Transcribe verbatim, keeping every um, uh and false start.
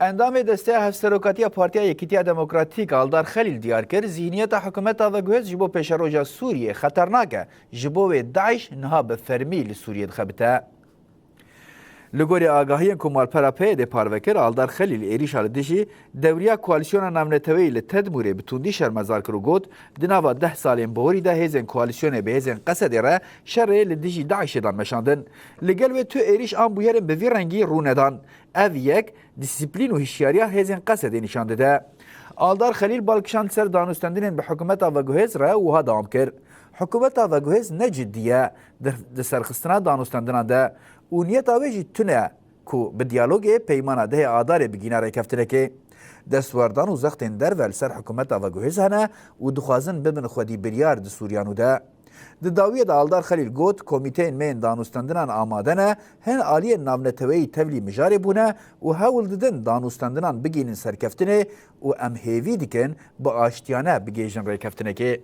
Endamê Desteya Hevserokatiya Partiya Yekîtiya Demokratîk Aldar Xelîl diyar kir, zîhniyeta hikûmeta veguhêz ji bo pêşeroja Sûriyê xeternak e, ji bo wê DAIŞ niha bi fermî li Sûriyê dixebite. Li gorî agahiyên ku malpera P Y D'ê parve kir, Aldar Xelîl êrîşa li dijî dewriya koalîsyona navneteweyî li Tedmûrê bi tundî şermezar kir û got, di nava deh salên borî de hêzên koalîsyonê bi hêzên Qesedê re şerê li dijî DAIŞê dan meşandin. Li gel wê tu êrîş an bûyerên bi vî rengî rû nedan. Ev yek dîsîplîn û hişyariya hêzên Qesedê nîşan dide. Aldar Xelîl bal kişand ser danûstendinên bi hikûmeta veguhêz re û wiha dewam kir, Hikûmeta veguhêz ne cidî ye di, di serxistina danûstendinan de û niyeta wê jî tune ku bi diyalogê peymana dehê Adarê bigihîne rêkeftinekê. Destwerdan û zextên derve li ser hikûmeta veguhêz hene û dixwazin bibin xwedî biryar di Sûriya nû de. Di dawiyê de Aldar Xelîl got, Komîteyên me yên danûstendinan amade ne, hin aliyên navneteweyî tevlî mijarê bûne û hewl didin danûstendinan bigihînin serkeftinê û em hêvî dikin bi aştiyane bigihêjin rêkeftinekê.